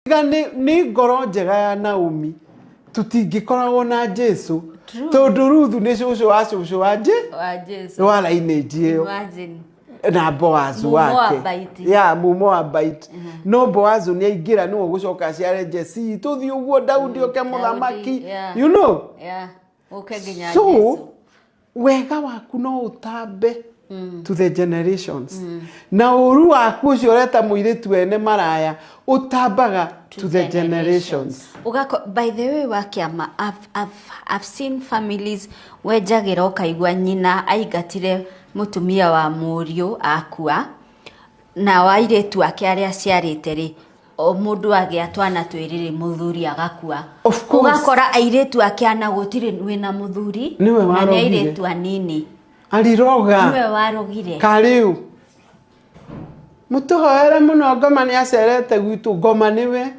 Tiga nĩ ngoro njega ya Naomi, tũtingĩkoragwo na Jesu. True. Tondũ Ruthu nĩ cũcũ wa cũcũ wa nje wa Jesu. Wa lineage ĩyo. Imagine. Na Boazu wake. Mũmoabite. Ya Mũmoabite. No Boazu nĩ aingĩra, nĩwe ũgũcoka aciare Jesi, tũthiĩ ũguo, Daudi oke mũthamaki. You know. Yeah. Ũke nginya So Jesu. Wega waku no ũtambe to the generations, na ũru waku ũcio ũreta mũirĩtu ene maraya ũtambaga to the generations. Ũgako, by the way, wa kĩama, I've seen families wenjagĩra ũkaigua nyina aingatire mũtumia wa mũriũ akua, na wa airĩtu ake arĩa aciarĩte rĩ, o mũndũ agĩa twana twĩrĩ rĩ, mũthuri agakua. Of course. Ũgakora airĩtu ake ana gũtirĩ wĩna mũthuri. Nĩwe na nĩ warogire. airĩtu anini. Ariroga. Nĩwe warogire. Karĩu mũtũhoere mũno, ngoma nĩ acerete gwitũ, ngoma nĩwe.